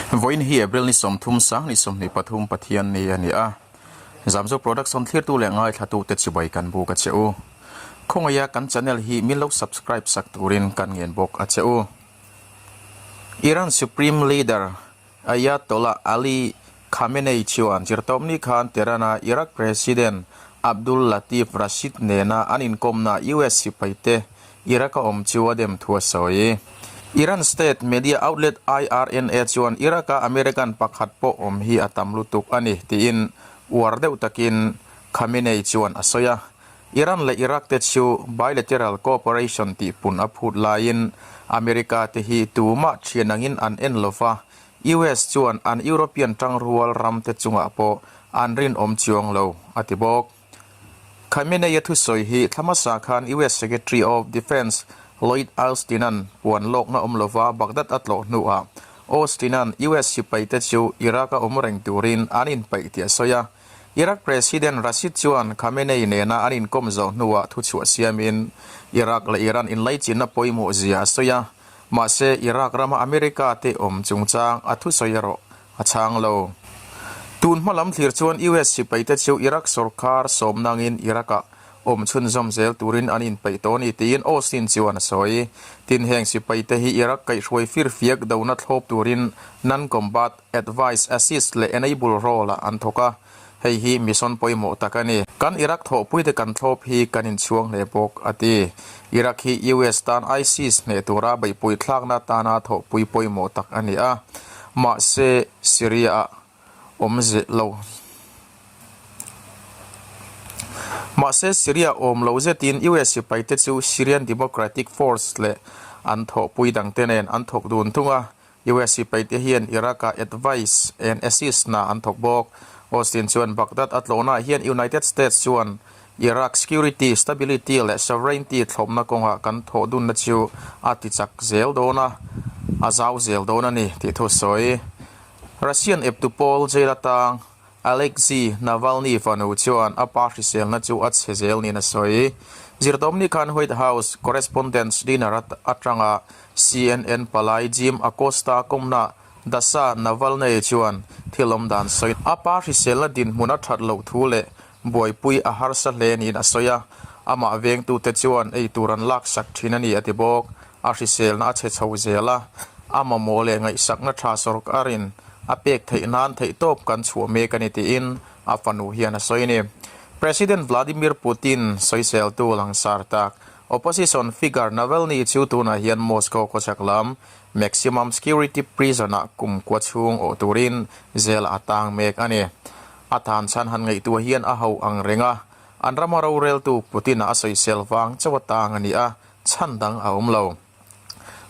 Vawiin hi April ni 30 sang ni 23 Pathian ni a ni a. Zamzo Production thlirtu leh ngaithlatute chibai kan buk a che u. Khawngaia kan channel hi min lo subscribe sak turin kan ngen bawk a che u. Iran Supreme Leader Ayatollah Ali Khamenei chuan Zirtawpni khan Tehran-a Iraq President Abdul Latif Rashid nena an inkawmna US sipaite Iraq-a awm chu a dem thu a sawi. Iran state media outlet IRNA chuan Iraq-a American pakhat pawh awm hi a tam lutuk a ni tiin uar deuh takin Khamenei chuan a sawi a. Iran leh Iraq te chu bilateral cooperation tih pun a phut laiin America te hi tumah thian angin an en lo va, US chuan an European tangrual ram te chungah pawh an rinawm chuang lo, a ti bawk. Khamenei-a thusawi hi thla hmasa khan US Secretary of Defence Lloyd Austin-a'n puan lawkna awm lova Baghdad a tlawh hnuah Austin-a'n US sipaite chu Iraq-a awm reng turin an inpeih tih a sawi a. Iraq President Rashid chuan Khamenei nena an inkawm zawh hnuah thuchhuah siamin Iraq leh Iran inlaichinna pawimawh zia a sawi a, mahse Iraq rama America te awm chungchang a thusawi erawh a chhang lo. Tun hma lam thlir chuan US sipaite chu Iraq sorkar sawm nangin Iraq-ah awm chhunzawm zel turin an inpeih tawh a ni tiin Austin chuan a sawi. Tin, heng sipaite hi Iraq kaihhruai firfiak dona thlawp turin non-combat Advice, Assist leh Enable role-ah an thawk a, hei hi mission pawimawh tak a ni. Kan Iraq thawhpuite kan thlawp hi kan inchhuang hle bawk, a ti. Iraq hi US tan ISIS hneh tura beihpui thlakna tana thawhpui pawimawh tak a ni a, mahse Syria-ah awm zeh lo. Mahse Syria awm lo zetin US sipaite chu Syrian Democratic Force leh an thawhpui dangte nen an thawk dun thung a, US sipaite hian Iraq-ah advice and assist hna an thawk bawk. Austin chuan Baghdad a tlawhnaah hian United States chuan Iraq security, stability leh sovereignty thlawpna kawngah kan thawh dunna chu a ti chak zel dawn a, a zau zel dawn a ni tih thu a sawi. Russian eptu pawl jail atang Alexei Navalny fanu chuan a pa hriselna chu a chhe zel niin a sawi. Zirtawmni khan White House Correspondents Dinner atanga CNN palai Jim Acosta kawmna Dasha Navalny chuan thil awm dan sawi. A pa hriselna dinhmun a that loh thu leh buaipui a harsa hle niin a sawi a, amah vengtute chuan eitur an laksak thin a ni a ti bawk. A hriselna a chhe chho zel a, a mamawh leh ngaihsakna tha sawrkarin a pek theih nan theihtawp kan chhuah mek a ni tiin a fanu hian a sawi a ni. President Vladimir Putin sawiseltu langsar tak opposition figure Navalny chu tunah hian Moscow khawchhak lam maximum security prison-ah kum kua chhung awh turin jail-ah a tang mek a ni. A tan chhan han ngaihtuah hian a ho ang reng a, an rama roreltu Putin-a a sawisel vang chauh a tang a ni a, chhan dang a awm lo.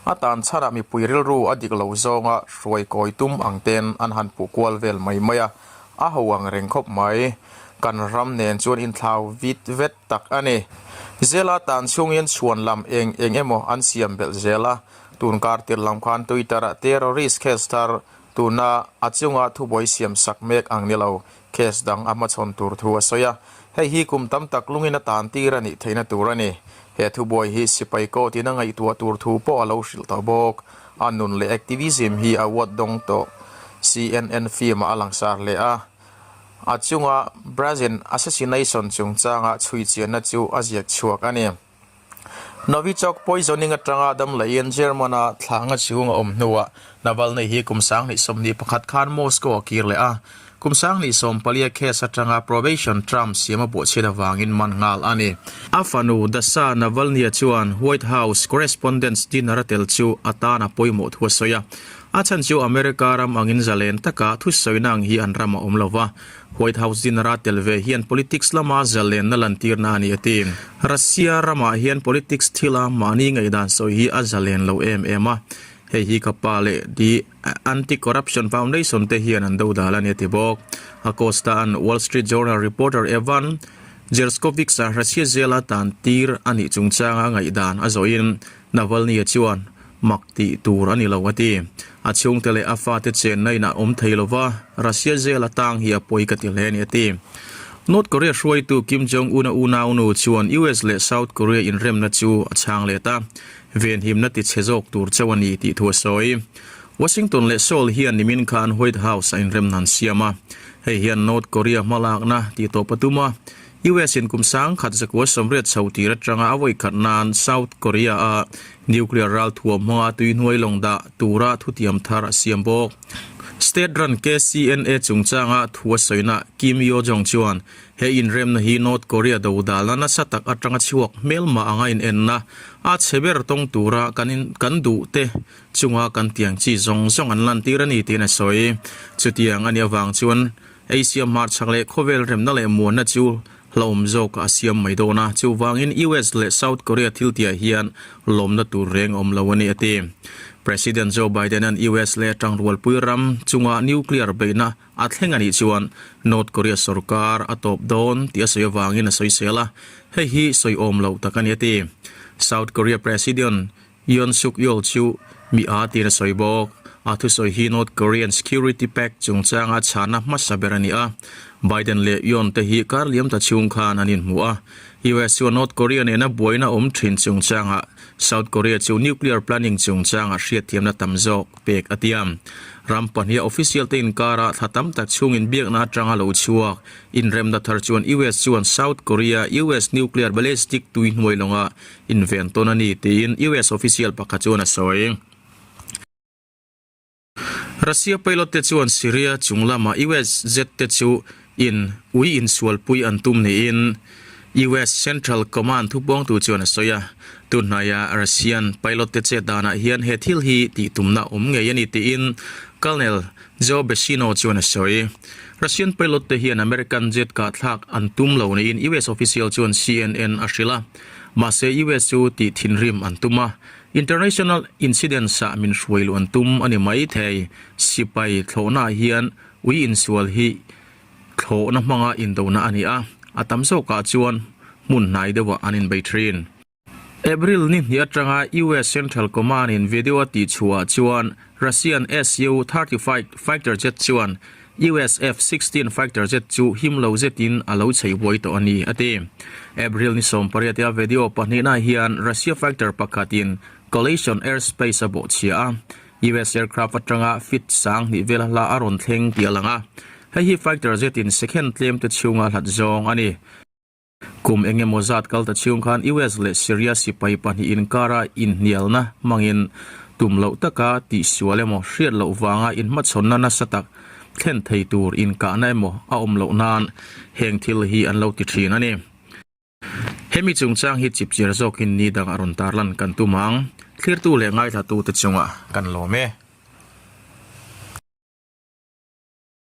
A tan chhanah mipui rilru a dik lo zawnga hruai kawi tum ang ten an han puh kual vel mai mai a, a ho ang reng khawp mai. Kan ram nen chuan inthlau vit vet tak a ni. Zela tan chhungin chhuan lam eng eng emaw an siam belh zel a, tun kar tir lam khan Twitter-ah terrorist case thar tuna a chunga thubuai siam sak mek ang ni lo case dang a hmachhawn tur thu a sawi a, hei hi kum tam tak lungin a tan tir a nih theihna tur a ni. He thubuai hi sipai court in a ngaihtuah tur thu pawh a lo hrilh tawh bawk. A nun leh activism hi a uat dawng tawh. CNN film ah a langsar hle a, a chunga Brazen assassination chungchanga chhuichianna chu a ziak chhuak a ni. Novichok poisoning atanga dam laiin German-a thlanga chhung a awm hnuah Navalny hi kum 2021 khan Moscow a kir leh a, kum 2014 case atanga probation term siam a bawhchhiat avangin man nghal a ni. A fanu Dasha Navalny-a chuan White House Correspondents Dinner a tel chu a tan a pawimawh thu a sawi a, a chhan chu America ram angin zalen taka thusawina ang hi an ram a awm lo va, White House dinner a tel ve hian politics lama zalenna lantirna a ni a ti. Russia ramah hian politics thila mahni ngaihdan sawi hi a zalen lo em em a, hei hi ka pa leh The Anti-Corruption Foundation te hian an do dal a ni a ti bawk. Acosta-a'n Wall Street Journal reporter Evan Gershkovich-a Russia zela tan tir a nih chungchanga ngaihdan a zawhin Navalny-a chuan mak tih tur a ni lo a ti. A chhungte leh a fate chenna inah awm thei lova Russia jail atang hi a pawi ka ti hle a ni a ti. North Korea hruaitu Kim Jong-un-a unaunu chuan US leh South Korea inremna chu a chhang let a, venhimna ti chhe zawk tur chauh a ni tih thu a sawi. Washington leh Seoul hian nimin khan White House a inremna an siam a, hei hian North Korea hmalakna tih tawp a tum a. US in kum 1980 chho tir atanga a vawikhat nan South Korea a nuclear ralthuam hmanga tuihnuai lawng dah tura thutiam thar a siam bawk. State run KCNA chungchanga thu a sawina Kim Yo Jong chuan he inremna hi North Korea dodalna nasa tak atanga chhuak hmelmah anga inenna a chhe ber tawng tura kan in kan duh te chunga kan tiang chi zawng zawng an lantir a ni tiin a sawi. Chutiang a nih avang chuan Asia hmarchhak leh khawvel remna leh muanna chu hlauhawm zawkah a siam mai dawn a, chuvangin US leh South Korea thiltiah hian lawmna tur reng awm lo a ni a ti. President Joe Biden-a'n US leh tangrualpui ram chunga nuclear beihna a thleng a nih chuan North Korea sorkar a tawp dawn tih a sawi avangin a sawisel a, hei hi sawi awm loh tak a ni a ti. South Korea President Yoon Suk Yeol chu mi a tiin a sawi bawk. A thusawi hi North Korean Security Pact chungchanga chhana hmasa ber a ni a. Biden leh Yoon te hi kar liam ta chhung khan an inhmu a. US chuan North Korea nena buaina awm thin chungchangah South Korea chu nuclear planning chungchanga hriatthiamna tam zawk pek a tiam. Ram pahniha official te inkara thla tam tak chhung inbiakna atanga lo chhuak inremna thar chuan US chuan South Korea US nuclear ballistic tui hnuai lawnga inven tawn a ni tiin US official pakhat chuan a sawi. Russia pilot te chuan Syria chung lama US jet te chu in ui insualpui an tum niin US Central Command thupawngtu chuan a sawi a. Tunhnaia Russian pilot te chet danah hian he thil hi tih tumna awm ngei a ni tiin Colonel Joe Beshino chuan a sawi. Russian pilot te hian American jet kahthlak an tum lo niin US official chuan CNN a hrilh a. Mahse US chu tih thinrim an tum a, international incidents ah min hruai luh an tum a ni mai thei. Sipai thlawhna ah hian ui insual hi thlawhna hmanga indona a ni a, a tam zawkah chuan hmun hnai deuhah an inbei thin. April ni hnih atanga US Central Command in video a tihchhuah chuan Russian Su-35 fighter jet chuan US F-16 fighter jet chu him lo zetin a lo chei buai tawh a ni, a ti. April ni 18 a video pahnihna hian Russia fighter pakhatin Coalition airspace a bawhchhia a, US aircraft atanga feet 2000 vel hla a rawn thleng tih a lang a. Hei hi fighter jet-in second tlem te chhunga hlat zawng a ni. Kum eng emaw zat kal ta chhung khan US leh Syria sipai pahnih inkara inhnialna hmangin tum loh taka tihsual emaw hriat loh vanga inhmachhawnna nasa tak thlen thei tur inkahna emaw a awm loh nan heng thil hi an lo ti thin a ni. Hemi chungchang hi chipchiar zawkin ni dang a rawn tarlan kan tum ang. Thlirtu leh ngaithlatute chungah kan lawm e.